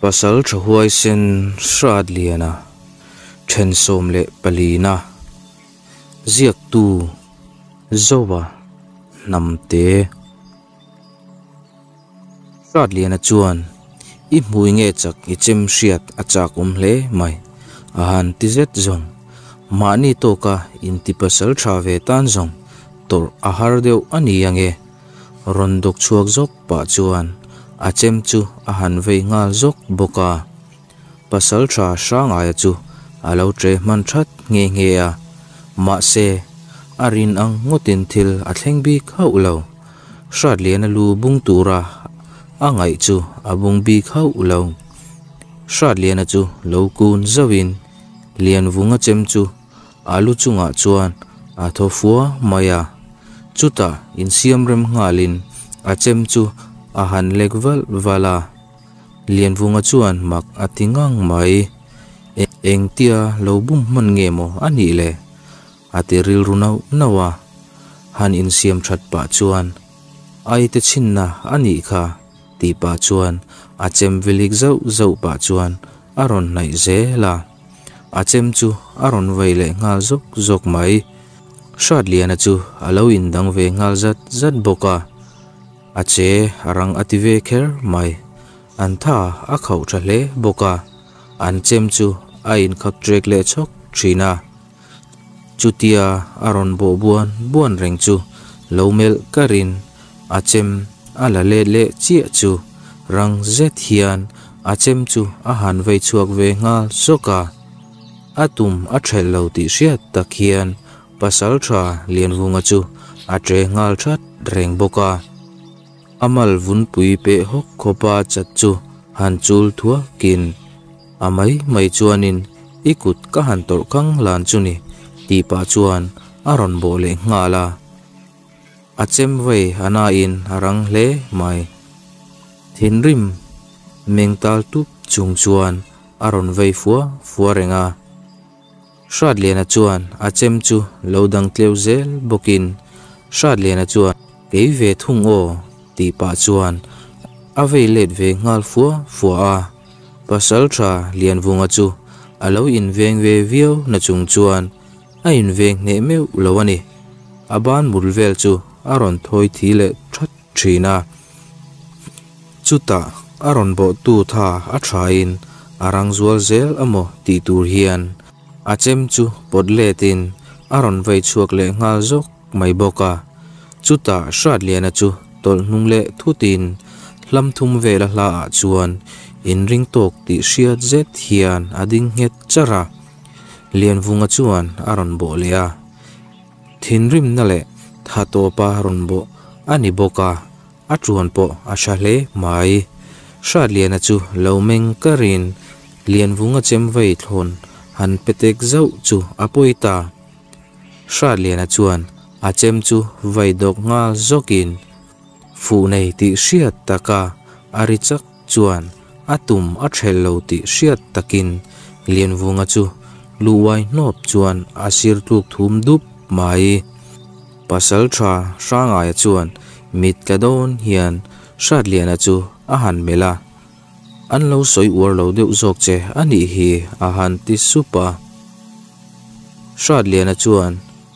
Pasal tha huaisen Hratliana then 14 na ziaktu Zoa Hnamte. Hratliana chuan i hmui nge chak i chem hriat a chak awm hle mai a han ti zet zawng. Mahni tawka inti pasal tha ve tan zawng tawrh a har deuh a ni ange. Rawn dawk chhuak zawk pah chuan a chem chu a han vei nghal zawk bawk a. Pasal tha Hrangaia chu a lo tre hman that nghe nghe a. Mahse, a rin ang ngawtin thil a thleng bik hauh lo. Hratliana lu bung tura a ngaih chu a bung bik hauh lo. Hratliana chu lo kun zauhin Lianvunga chem chu a lu chungah chuan a thaw fua mai a. Chutah insiam rem nghalin a chem chu a han lek valh valh a. Lianvunga chuan mak a ti ngang mai. Engtia lo bum hman nge maw a nih le? A ti rilru nauh nauh a. Han insiam that pah chuan, Ai te chhinna a nih kha, tih pah chuan a chem vilik zauh zauh pah chuan a rawn hnaih zel a. A chem chu a rawn vei leh nghal zawk zawk mai. Hratliana chu a lo indang ve nghal zat zat bawk a. A che a rang a ti ve kher mai. An tha a khauh tha hle bawk a, an chem chu a inkhak trek leh chhawk thin a. Chutia a rawn bawh buan buan reng chu lo melh karin a chem a la let leh chiah chu rang zet hian a chem chu a han vei chhuak ve nghal zawk a. A tum a thelh lo tih hriat tak hian Pasaltha Lianvunga chu a tre nghal that reng bawk a. A mal vunpui peh hawk khawpa chat chu han chul thuakin, A mai mai chuanin i kut ka han tawrh kang lan chu ni, tih pah chuan a rawn bawh leh nghal a. A chem vei a nain a rang hle mai. Thinrim meng tal tup chung chuan a rawn vei fua fua reng a. Hratliana chuan a chem chu lo dang tleu zel bawkin Hratliana chuan kei ve thung aw tih pah chuan a vei let ve nghal fua fua a. Pasaltha Lianvunga chu a lo inveng ve viau na chung chuan a inveng hneh meuh lo a ni. A ban bul vel chu a rawn thawi thi leh that thin a. Chutah a rawn bawhtu tha a thain a rang zual zel amaw tih tur hian a chem chu pawt letin a rawn vei chhuak leh nghal zawk mai bawk a. Chutah Hratliana chu tawlh hnung leh thutin hlam thum vela hla ah chuan inring tawk tih hriat zet hian a ding nghet charh a. Lianvunga chuan a rawn bawh leh a. Thinrimna leh tha tawpa rawn bawh a ni bawk a, a tuan pawh a tha hle mai. Hratliana chu lo meng karin Lianvunga chem vei thlawn han pe tek zauh chu a pawi ta. Hratliana chuan a chem chu vei dawk nghal zawkin fuh nei tih hriat taka a ri chak chuan a tum a thelh lo tih hriat takin Lianvunga chu luhuai hnawp chuan a sir tluk thum dup mai. Pasaltha Hrangaia chuan mit tla dawn hian Hratliana chu a han melh a, An lo sawi uar lo deuh zawk che a nih hi a han ti sup a. Hratliana chuan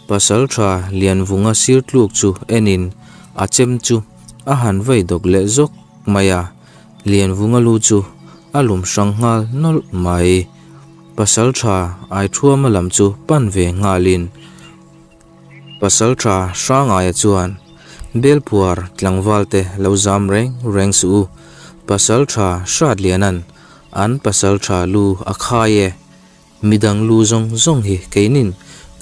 Pasaltha Lianvunga sir tluk chu enin a chem chu a han vei dawk leh zawk mai a, Lianvunga lu chu a lum hrang nghal nawlh mai. Pasaltha Aithuama lam chu pan ve nghalin Pasaltha Hrangaia chuan Belphuar tlangvalte lo zam reng reng suh u, Pasaltha Hratliana'n an pasaltha lu a khai e. Midang lu zawng zawng hi keinin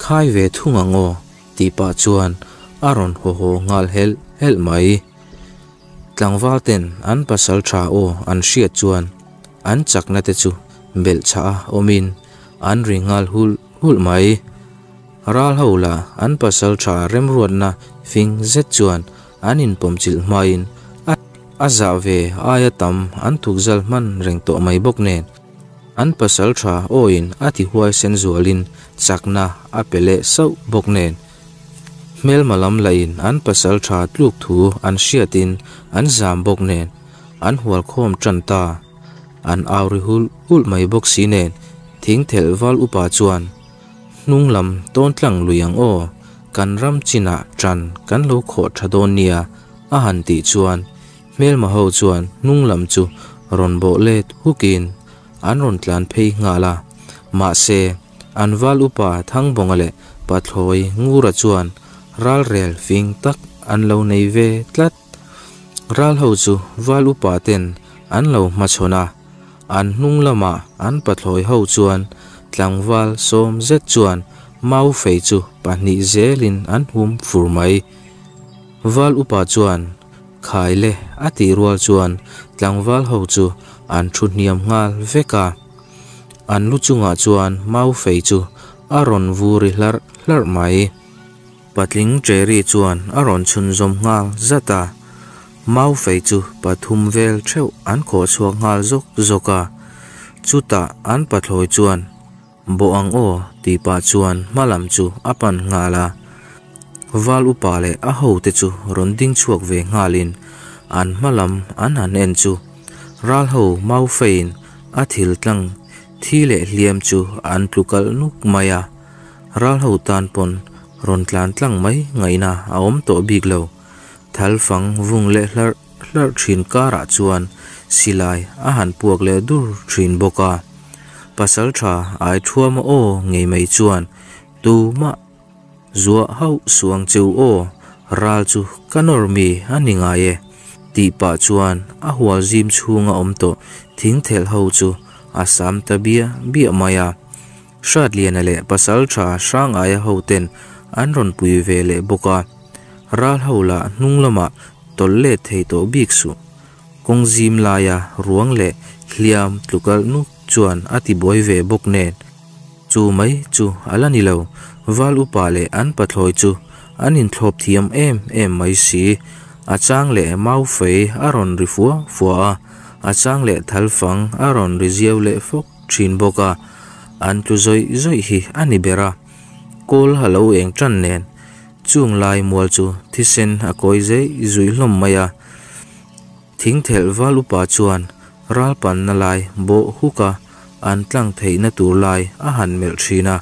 khai ve thung ang aw tih pah chuan a rawn haw haw nghal helh helh mai. Tlangval ten an pasal tha aw an hriat chuan an chakna te chu belh chhah a awmin an ri nghal hulh hulh mai. Ral ho lah an pasal tha remruatna fing zet chuan an inpawmchilh hmain a zah ve aia tam an thukzal hman reng tawh mai bawk nen. An pasal tha awin a ti huaisen zualin chakna a pe leh sauh bawk nen, hmelma lam lahin an pasal tha tluk thu an hriatin an zam bawk nen, an hualkhawm tan ta. An au ri hulh hulh mai bawk si nen thingthelh val upa chuan hnung lam tawn tlang lui ang aw, kan ram chinah ṭan kan lo khawh ṭha dawn nia a han tih chuan hmelma ho chuan hnung lam chu rawn bawh let hukin an rawn tlan phei nghal a. Mahse, an val upa Thangbawnga leh Pathlawi Ngura chuan ralrel fing tak an lo nei ve tlat. Ral ho chu val upa ten an lo hmachhawn a, an hnung lamah an pathlawi ho chuan tlangval sawm zet chuan mau fei chu pahnih zelin an hum fur mai. Val upa chuan khai le a tih rual chuan tlangval ho chu an thu hniam nghal vek a, an lu chungah chuan mau fei chu a rawn vuri hlarh hlarh mai. Patling Cherry chuan a rawn chhunzawm nghal zat a, mau fei chu pathum vel theuh an khawh chhuak nghal zawk zawk a, chutah an pathlawi chuan Bawh ang aw tih pah chuan hma lam chu a pan nghal a, Val upa leh a hote chu rawn ding chhuak ve nghalin an hma lam an han en chu ral ho mau feiin a thil tlang thi leh hliam chu an tlu kalh nuk mai a. Ral ho tan pawn rawn tlan tlang mai ngaihna a awm tawh bik lo. Thal fang vung leh hlarh hlarh thin karah chuan silai a han puak leh dur thin bawk a. Pasaltha ai thuama aw ngei mai chuan tumah zuah hauh suang cheu aw, ral chu ka nawr mi a ni ngai e tih pah chuan a hual zim chhunga awm tawh thingthelh ho chu a sam ta biah biah mai a. Hratliana leh Pasaltha Hrangaia hoten an rawn pui ve leh bawk a, ral ho lah hnung lamah tawlh let thei tawh bik suh. Kawng zim laia ruang leh hliam tlukalh nuk chuan a ti buai ve bawk nen. Chu mai chu a la ni lo, Val upa leh an pathlawi chu an inthlawp thiam em em mai si. A chang leh mau fei a rawn ri fua fua a, a chang leh thalfang a rawn ri ziau leh fawk thin bawk a, an tlu zawih zawih hi a ni ber a, kawl a lo eng tan nen chung lai mual chu thisen a kawi zeih zuih hlawm mai a, thingthelh val upa chuan ral panna lai bawh huk a an tlang theihna tur lai a han melh thin a,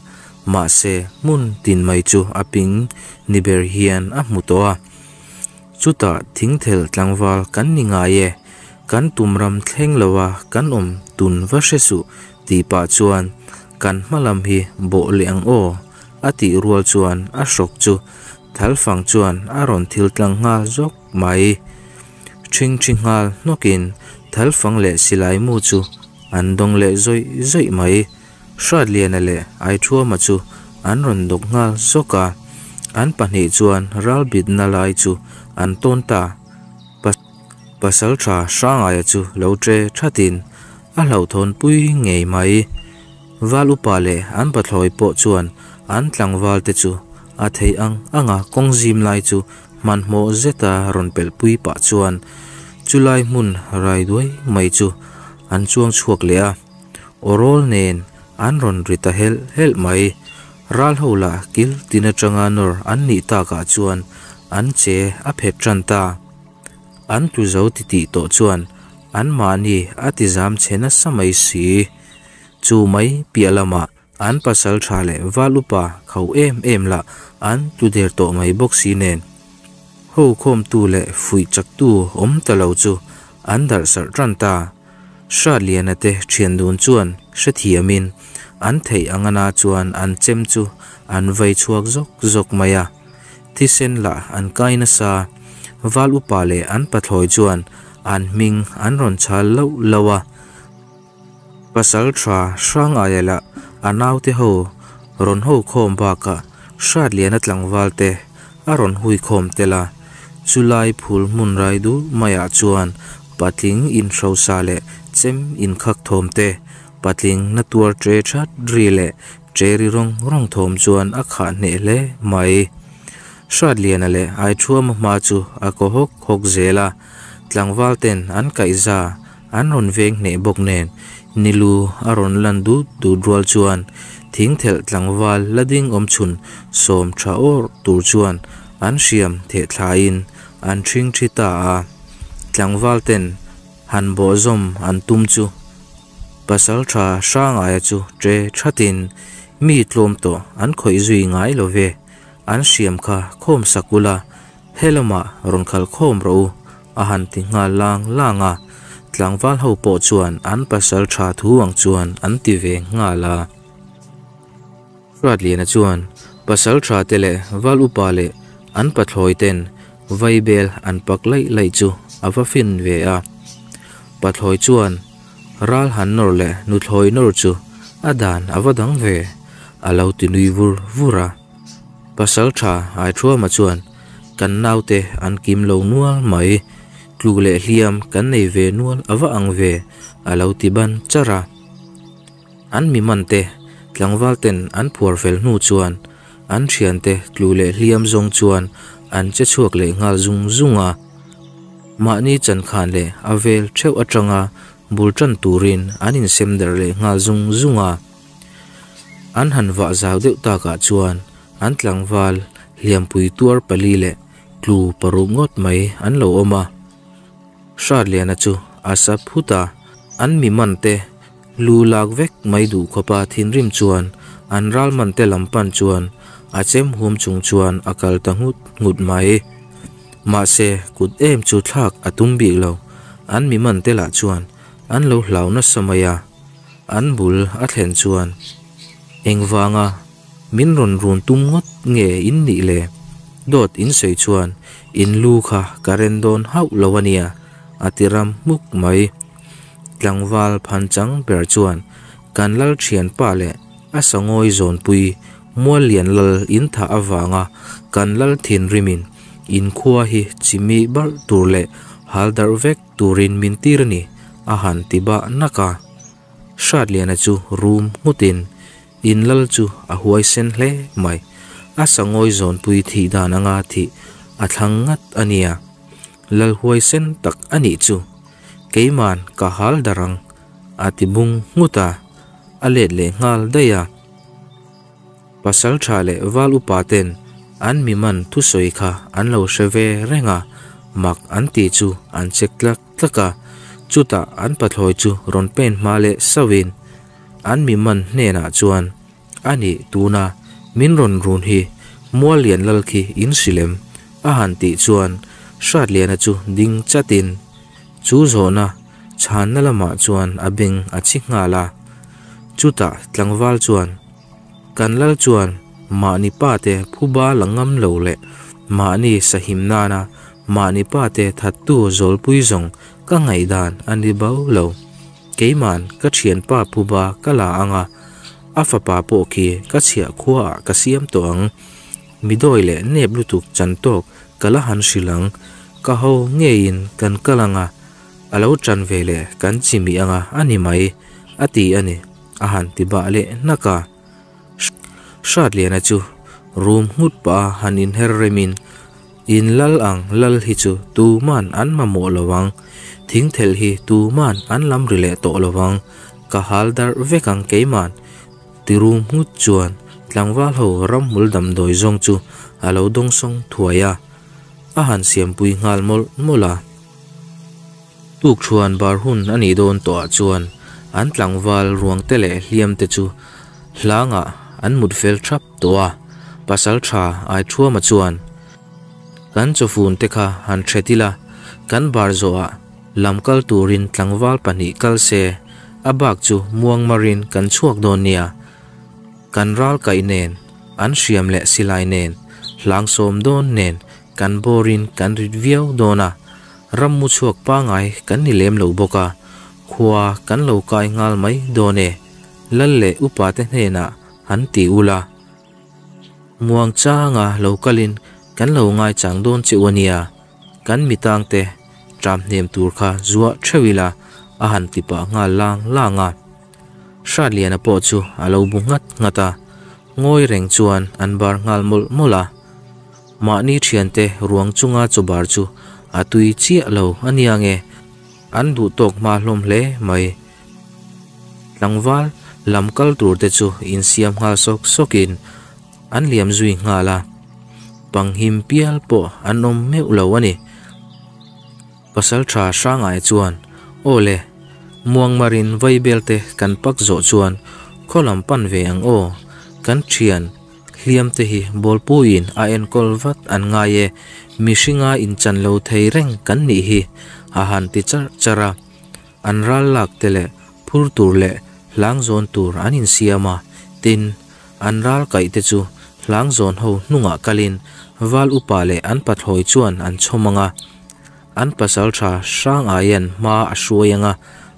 mahse hmun tin mai chu a ping ni ber hian a hmu tawh a. Chutah thingthelh tlangval kan ni ngai e, kan tum ram thleng lo a kan awm tun va hre suh tih pah chuan kan hma lam hi bawh leh ang aw a tih rual chuan a hrawk chu thalfang chuan a rawn thil tlang nghal zawk mai. Ṭhingṭhi nghal hnawkin thalfang leh silai mu chu an dawng leh zawih zawih mai. Hratliana leh Aithuama chu an rawn dawk nghal zawk a, an pahnih chuan ralbitna lai chu an tawn ta. Pasaltha Hrangaia chu lo ṭe thatin a hlauhthawnpui ngei mai. Val upa leh an pathlawi pawh chuan an tlangval te chu a theih ang anga kawng zim lai chu hmanhmawh zeta rawn pelhpui pah chuan chulai hmun rai duai mai chu an chuang chhuak leh a. Awrawl nen an rawn ri ta helh helh mai. Ral ho lah kil tin atanga nawr an nih takah chuan an che a phet tan ta. An tlu zo titih tawh chuan anmahni a ti zam chhe nasa mai si. Chu mai piah lamah an pasal tha leh val upa kho em em lah an tlu der tawh mai bawk si nen. Ho khawmtu leh fuih chaktu awm ta lo chu an darh sarh tan ta. Hratliana te thian dun chuan hrethiamin an theih ang ana chuan an chem chu an vei chhuak zawk zawk mai a, thisen lah an kai nasa. Val upa leh an pathlawi chuan an hming an rawn chhal loh loh a. Pasal tha Hrangaia lah a naute ho rawn ho khawm bakah Hratliana tlangval te a rawn hui khawm tel a, chulai phul hmun rai duh maiah chuan patling inhrosa leh chem inkhak thawm te, patling na tuar ṭe ṭhat ri leh ṭe ri rawng rawng thawm chuan a khah hneh hle mai. Hratliana leh Aithuama hma chu a kaw hawk hawk zel a, tlangval ten an kaihza an rawn veng hneh bawk nen nilu a rawn lan dut dut rual chuan thingthelh tlangval la ding awm chhun sawm tha awrh tur chuan an hriam theh thlaiin an ṭhing ṭhi ta a. Tlangval ten han bawhzawm an tum chu Pasalṭha Hrangaia chu ṭe ṭhatin mi tlawm tawh an khawih zui ngai lo ve, an hriam kha khawm sak ula, he lamah rawn khalh khawm rawh u, a han ti nghal lang lang a. Tlangval ho pawh chuan an pasalṭha thu ang chuan an ti ve nghal a. Hratliana chuan pasalṭha te leh val upa leh an pathlawi ten vaibel an pak laih laih chu a va fin ve a. Pathlawi chuan ral han nawr leh nuthlawi nawr chu a dan a va dang ve, a lo ti nui vur vur a. Pasalṭha Aithuama chuan kan naute an kim lo nual mai, tluk leh hliam kan nei ve nual a va ang ve, a lo ti ban charh a. An mi man te tlangval ten an phuar fel hnu chuan an thian te tlu leh hliam zawng chuan an che chhuak leh nghal zung zung a. Mahni chankhan leh a vel theuh atanga bul tan turin an insem darh leh nghal zung zung a. An han vah zau deuh takah chuan an tlangval hliampui tuar pali leh tlu paruk ngawt mai an lo awm a. Hratliana chu a sa phut a, an mi man te lu lak vek mai duh khawpa thinrim chuan an ral man te lam pan chuan a chem hum chung chuan a kal ta nghut nghut mai. Mahse kut em chu thlak a tum bik lo, an mi man te lah chuan an lo hlau nasa mai a, an bul a thlen chuan engvanga Min rawn run tum ngawt nge in nih le? Dawt in sawi chuan in lu kha ka ren dawn hauh lo a nia, a ti ram hmuk mai. Tlangval phanchang ber chuan kan lal thianpa leh a sangawi zawnpui Muallian lal in thah avanga kan lal thinrimin in khua hi chimih barh tur leh hal darh vek turin min tir a ni, a han ti bah nak a. Hratliana chu rum nghutin In lal chu a huaisen hle mai. A sangawi zawnpui thih dan anga thih a thlang ngat a nia. Lal huaisen tak a nih chu. Keiman ka hal dar ang, a ti bung nghut a, a let leh nghal daih a. Pasal tha leh val upa ten an mi man thusawi kha an lo hre ve reng a, mak an tih chu an check tlak tlak a. Chutah an pathlawi chu rawn pen hma leh sauhin, An mi man hnenah chuan, A nih, tuna min rawn run hi Muallian lal khi in hrilem, a han tih chuan Hratliana chu ding chatin chu zawhna chhanna lamah chuan a beng a chhi nghal a. Chutah tlangval chuan, Kan lal chuan mahni pate phuba la ngam lo leh mahni sahim nana mahni pate thattu zawlpui zawng ka ngaihdan a ni bo lo. Keiman ka thianpa phuba ka la ang a, a fapa pawh khi ka chhiah khuaah ka siam tawh ang. Midawi leh nep lutuk chan tawk ka la han hrilh ang. Ka ho ngeiin kan kal ang a, a lo tan ve leh kan chimih ang a a ni mai, a ti a ni, a han ti bah leh hnak a. Hratliana chu rum nghut pah a han inher remin, In lal ang lal hi chu tuman an mamawh lo ang, thingthelh hi tuman an lam ri leh tawh lo ang, ka hal darh vek ang keiman, ti rum nghut chuan tlangval ho ramhmul damdawi zawng chu a lo dawngsawng thuai a, a han siampui nghal mawlh mawlh a. Tukṭhuan bar hun a nih dawn tawhah chuan an tlangval ruangte leh hliamte chu hlangah an mut fel thap tawh a, Pasalṭha Aiṭhuama chuan, Kan chawfunte kha han hret ila, kan bar zawhah lam kal turin tlangval pahnih kal se, a bak chu muangmarin kan chhuak dawn nia. Kan ral kaih nen, an hriam leh silai nen, hlang sawm dawn nen kan bawrin kan rit viau dawn a, Rammu chhuak pangai kan ni lem lo bawk a, khua kan lo kai nghal mai dawn e, lal leh upa te hnenah han ti ula. Muang changa lo kalin kan lo ngaichang dawn che u ania, kan mitang te ṭam hnem tur kha zuah ṭheuh ila a han ti pah nghal lang lang a. Hratliana pawh chu a lo bu nghat nghat a, ngawi reng chuan an bar nghal mawlh mawlh a. Mahni thiante ruang chunga chawbar chu a tui chiah lo a nia nge, an duh tawk hma hlawm hle mai. Tlangval lam kal tur te chu insiam nghal sawk sawkin an liam zui nghal a, panghim pial pawh an awm meuh lo a ni. Pasaltha Hrangaia chuan, Aw le, Muangmarin vaibel te kan pak zawh chuan khaw lam pan ve ang aw, kan thian hliam te hi bawlpuiin a enkawl vat an ngai e, mihringa inchan lo thei reng kan nih hi a han ti charh charh a. An ral lak te leh phur tur leh hlang zawn tur an insiam a, tin, an ral kaih te chu hlang zawn ho hnungah kalin val upa leh an pathlawi chuan an chhawm ang a, an pasaltha hrang aian hma a hruai ang a,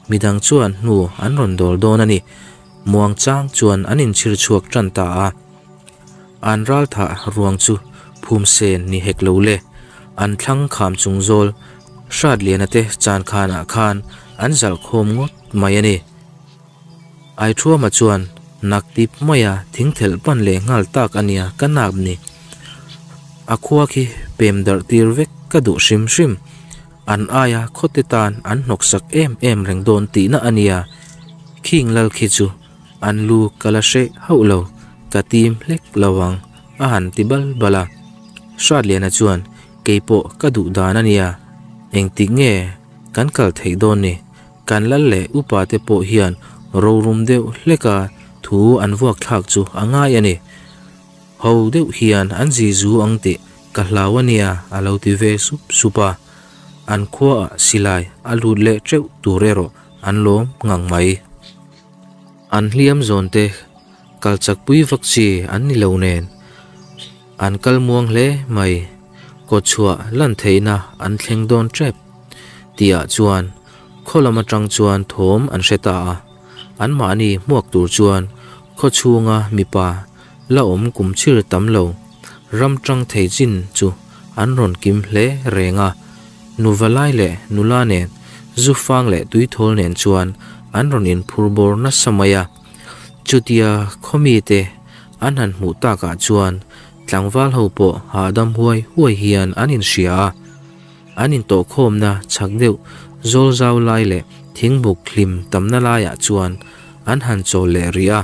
midang chuan hnu an rawn dawl dawn a ni. Muangchang chuan an inchhir chhuak tan ta a. An ral thah ruang chu phum sen ni hek lo le. An thlang kham chung zawl Hratliana te chan khanah khan an zalh khawm ngawt mai a ni. Aithuama chuan nak tip maia thing thelh pan leh nghal tak a nia ka nap ni. A khua khi pem darh tir vek ka duh hrim hrim. An aia khawte tan an hnawksak em em reng dawn tihna a nia. Khing lal khi chu An lu ka la hreh hauh lo, ka tim hlek lo ang, a han ti bal bal a. Hratliana chuan, Kei pawh ka duh dan a nia, engtik nge kan kal theih dawn ni? Kan lal leh upa te pawh hian rorum deuh hleka thu an vuak thlak chu a ngai a ni. Ho deuh hian an zi zu ang tih ka hlau a nia, a lo ti ve sup sup a. An khuaah silai a lut leh teuh tur erawh an lawm ngang mai. An hliam zawn te kal chak pui vak chi an ni lo nen an kal muang hle mai. Kawtchhuah lan theihna an thleng dawn tep tihah chuan khaw lam atang chuan thawm an hre ta a, anmahni hmuak tur chuan khaw chhunga mipa la awm kum chhir tam lo ram tang thei chin chu an rawn kim hle reng a. Nuva lai leh nula nen, zu fang leh tuithawl nen chuan an rawn inphur bawr nasa mai a. Chutia khaw mite an han hmuh takah chuan tlangval ho pawh hahdam huai huai hian an inhria a. An intawhkhawmna chhak deuh zawl zau lai leh thingbuk hlim tamna laiah chuan an han chawl leh rih a.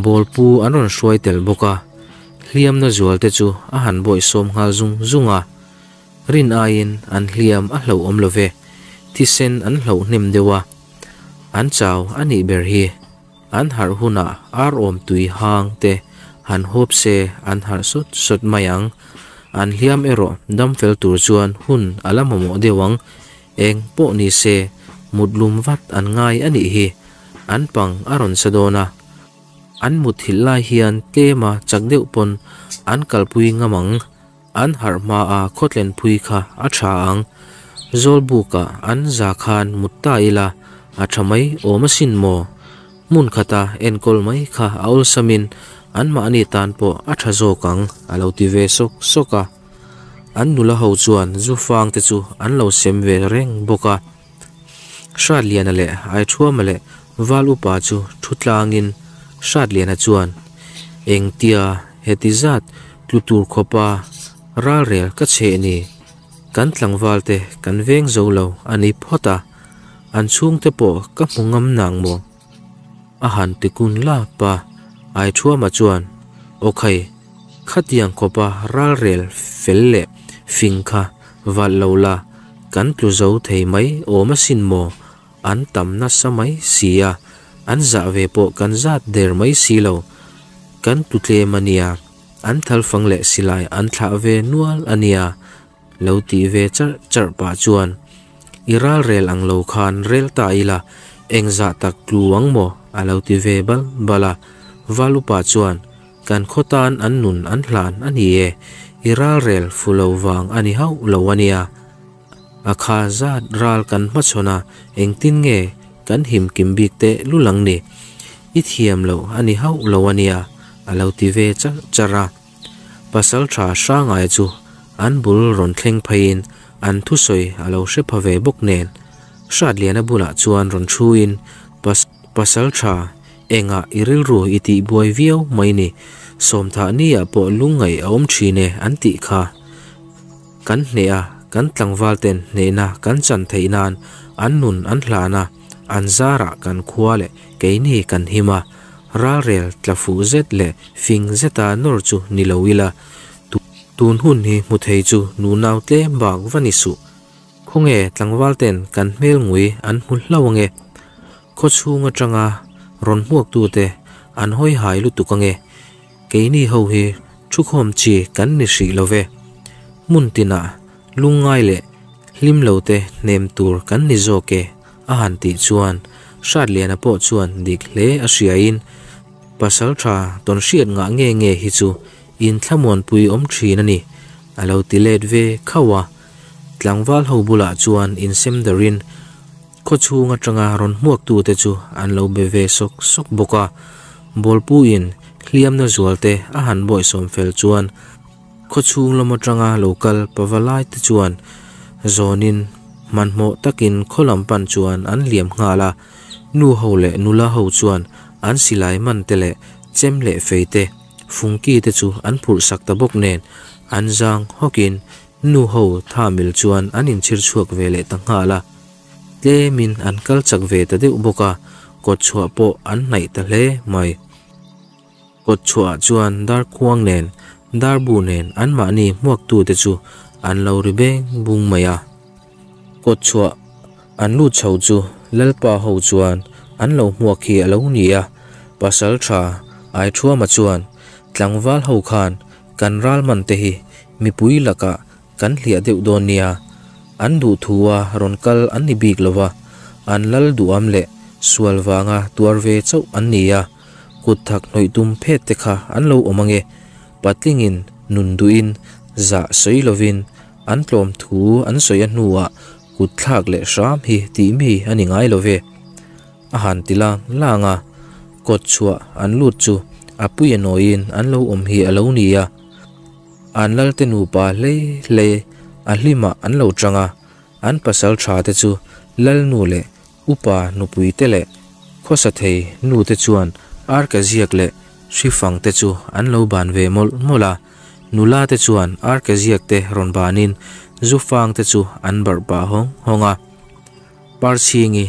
Bawlpu an rawn hruai tel bawk a, hliamna zualte chu a han bawihsawm nghal zung zung a. Rin aiin an hliam a hlauh awm lo ve, thisen an hlauh hnem deuh a, an chau a nih ber hi. An harh hunah ar awm tui hang te han hawp se an harh sawt sawt mai ang. An hliam erawh dam fel tur chuan hun a la mamawh deuh ang. Eng pawh ni se mut lum vat an ngai a nih hi. An pang a rawn sa dawn a. An mutthilh lai hian tlema chak deuh pawn an kalpui ngam ang. An harh hma a khawtlen phui kha a tha ang. Zawlbukah an za khan mut ta ila a tha mai awm asin maw? Hmun khata enkawl mai kha a awlsamin anmahni tan pawh a tha zawk ang a lo ti ve sawk sawk a. An nula ho chuan zu fang te chu an lo sem ve reng bawk a. Hratliana leh Aithuama leh Val upa chu thu tlangin Hratliana chuan, Engtia heti zat tlu tur khawpa ralrel ka chheh ni? Kan tlangvalte kan veng zo lo a ni phawt a, an chhungte pawh ka hmu ngam nang maw? A han ti kun lap a, Aithuama chuan, Aw khai, khatiang khawpa ralrel fel leh fing kha valh lo la, kan tlu zo thei mai awm asin maw? An tam nasa mai si a, an zah ve pawh kan zat der mai si lo. Kan tlu tlem a nia, an thalfang leh silai an thlah ve nual a nia, lo tih ve charh charh pah chuan, I ralrel ang lo khan rel ta ila, engzah tak tlu ang maw? a lo ti ve bal bal a. Val upa chuan, Kan khaw tan an nun an hlan a ni e, i ralrel fu lo vang a ni hauh lo a nia. A kha zat ral kan hmachhawn a, engtin nge kan him kim bik teh lul ang ni? I thiam lo a ni hauh lo a nia, a lo ti ve charh charh a. Pasalṭha Hrangaia chu an bul rawn thleng pheiin an thusawi a lo hre pha ve bawk nen, Hratliana bulah chuan rawn thuin, Pasalṭha, engah i rilru i tih buai viau mai ni, Sawmthah niah pawh lungngaih a awm ṭhin e an tih kha. Kan hneh a, kan tlangval ten hnehna kan chan theih nan an nun an hlan a, an zarah kan khua leh keini kan him a, ralrel tla fuh zet leh fing zeta nawr chu ni lo ila, tun hun hi hmu thei chu nunau tlem bak va ni suh. Khawnge tlangval ten kan hmel ngui an hmu hlauh ange? Khawchhung atanga rawn hmuaktute an hawi hai lutuk ange. Keini ho hi thukhawm chi kan ni hrih lo ve. Hmun tinah lungngai leh hlim lo te hnem tur kan ni zawk e a han tih chuan Hratliana pawh chuan dik hle a hriain pasal tha tawn hriat ngah nge nge hi chu inthlamuanpui awm thin a ni a lo ti let ve khauh a. Tlangval ho bulah chuan insem darin Khawchhung atanga rawn hmuaktute chu an lo be ve sawk sawk bawk a, Bawlpuiin hliamna zualte a han bawihsawm fel chuan khawchhung lam atanga lo kal pavalai te chuan zawnin hmanhmawh takin khaw lam pan chuan an hliam nghal a, nu ho leh nula ho chuan an silai man te leh chem leh fei te, fungki te chu an phurh sak ta bawk nen an zang hawkin Nu ho tha mil chuan an inchhir chhuak ve leh ta nghal a, tlemin an kal chak ve ta deuh bawk a, kawtchhuah pawh an hnaih ta hle mai. Kawtchhuahah chuan darkhuang nen, darbu nen anmahni hmuaktute chu an lo ri beng bung mai a. Kawtchhuah an lut chho chu Lalpa ho chuan an lo hmuak hi a lo ni a, Pasalṭha Aithuama chuan tlangval ho khan Kan ralman te hi mipui lakah kan hliah deuh dawn nia, an duh thua rawn kal an ni bik lo va, an lal duham leh sual vanga tuar ve chauh an ni a, kut thak hnawih tum phet te kha an lo awm ange, patlingin nun duhin zah sawi lovin an tlawm thu an sawi a hnuah kut thlak leh hram hi tih mi a ni ngai lo ve. A han ti lang lang a, kawt chhuah an lut chu a puia nawiin an lo awm hi a lo ni a, an lalte nupa hlei hlei a hlimah an lo chang a, an pasal tha te chu lalnu leh upa nupui te leh khawsa thei nu te chuan arka ziak leh hri fang te chu an lo ban ve mawlh mawlh a, nula te chuan arka ziak te rawn banin zu fang te chu an barh pah hawng hawng a. Parchhingi,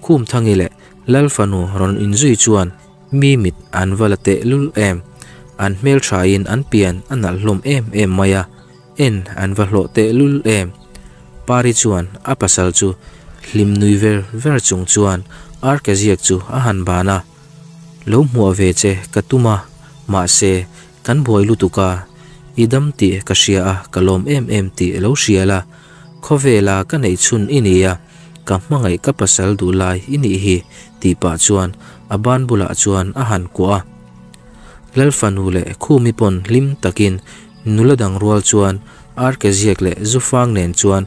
Khumthangi leh Lalfanu rawn inzui chuan mi mit an va la teh lul em. An hmelthain an pian a nalh hlawm em em mai a, en an va hlawh teh lul em. Pari chuan a pasal chu hlim nui ver ver chung chuan arkeziak chu a han ban a, Lo hmuah ve che ka tum a, mahse kan buai lutuk a, i dam tih ka hria a ka lawm em em tih lo hria la, Khawvela ka neih chhun i ni a, ka hmangaih ka pasal duh lai i nih hi, tih pah chuan a ban bulah chuan a han kuah a. Lalfanu leh Khumi pawn hlim takin nula dang rual chuan arke ziak leh zufang nen chuan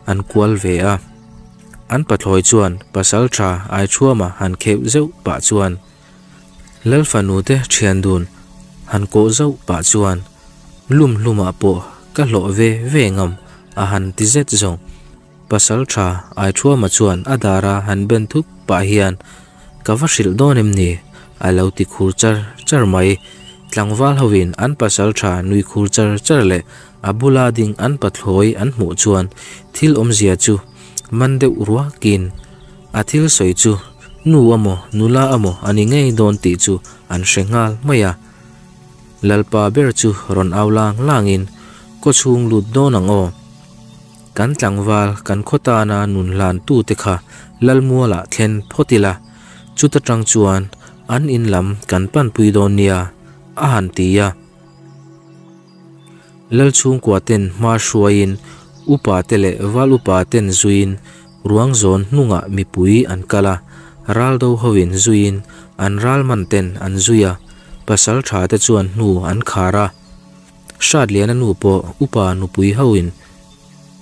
an kual ve a. An pathlawi chuan pasal tha Aiṭhuama han kheuh zeuh pah chuan Lalfanu te thian dun han kawh zauh pah chuan lum hlumah pawh ka hlawh ve ve ngam a han ti zet zawng. Pasal tha Aithuama chuan a dara han ben thup pah hian ka va hrilh dawn em ni? a lo ti khur char char mai. Tlangval hoin an pasal tha nui khur char char leh a bula ding an pathlawi an hmuh chuan thil awmzia chu man deuh ruakin A thil sawi chu nu amaw nula amaw a ni ngei dawn tih chu an hre nghal mai a. Lalpa ber chu rawn au lang langin kaw chhung lut dawn ang aw. Kan tlangval kan khaw tana nun hlan tute kha Lalmualah thlen phawt ila, chuta tang chuan an in lam kan panpui dawn nia a han ti a. Lal chhungkua ten hma hruaiin upa te leh val upa ten zuiin ruang zawn hnungah mipui an kal a, ral do hoin zuiin an ral man ten an zui a, pasal tha te chuan hnu an khar a. Hratliana nu pawh upa nupui hoin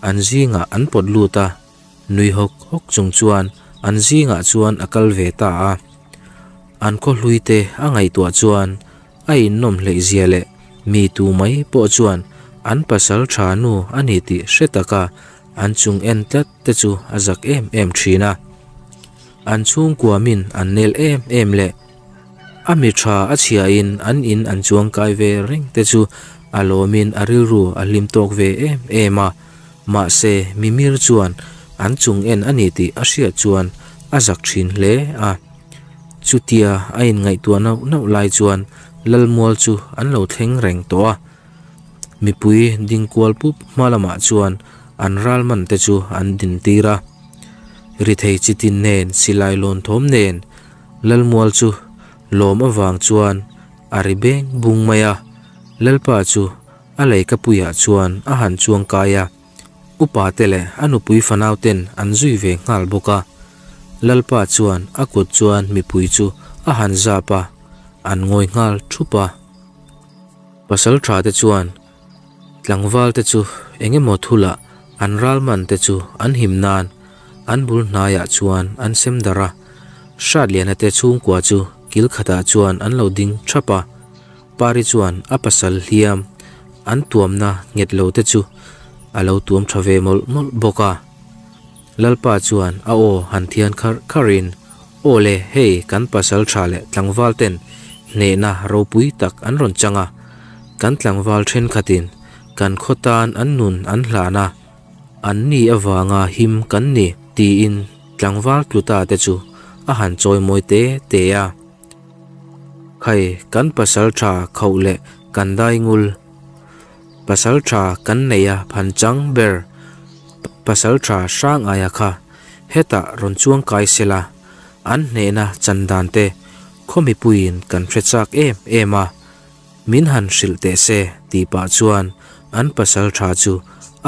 an zingah an pawt lut a, nui hawk hawk chung chuan an zingah chuan a kal ve ta a. An khaw hlui te a ngaihtuah chuan A innawm hleihzia leh mi tu mai pawh chuan an pasal tha nu a ni tih hre taka an chung en tlat te chu a zak em em thin a. An chhungkua min an nel em em leh a mi tha a chhiain an in an chuang kai ve reng te chu a lawmin a rilru a hlim tawk ve em em a. Mahse mimir chuan an chung en a ni tih a hriat chuan a zak thin hle a. Chutia a inngaihtuah nauh nauh lai chuan Lalmual chu an lo thleng reng tawh a. Mipui ding kual pup hma lamah chuan an ral man te chu an din tir a. Ri thei chitin nen silai lawn thawm nen Lalmual chu lawm avang chuan a ri beng bung mai a. Lalpa chu a leikapuiah chuan a han chuang kai a. Upa te leh a nupui fanau ten an zui ve nghal bawk a. Lalpa chuan a kut chuan mipui chu a han zap a, an ngawi nghal thup a. Pasal tha te chuan tlangval te chu eng emaw thulah an ral man te chu an him nan an bul hnaiah chuan an sem darh a. Hratliana te chhungkua chu kil khatah chuan an lo ding thap a. Pari chuan a pasal hliam an tuamna nghet lo te chu a lo tuam tha ve mawlh mawlh bawk a. Lalpa chuan a aw han thian kharh kharhin, Aw le, hei kan pasal tha leh tlangval ten hnehna ropui tak an rawn chang a, kan tlangval thenkhatin kan khaw tan an nun an hlan a, an ni avanga him kan ni, tiin tlangval tluta te chu a han chawimawi te te a. Khai, kan pasal tha khauh leh kan dai ngul. Pasal tha kan nei a phan chang ber pasal tha hrang aia kha hetah rawn chuang kai sela an hnehna chan dan te khaw mipuiin kan hre chak em em a min han hrilh teh se tih pah chuan an pasal tha chu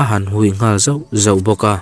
a han hui nghal zauh zauh bawk a.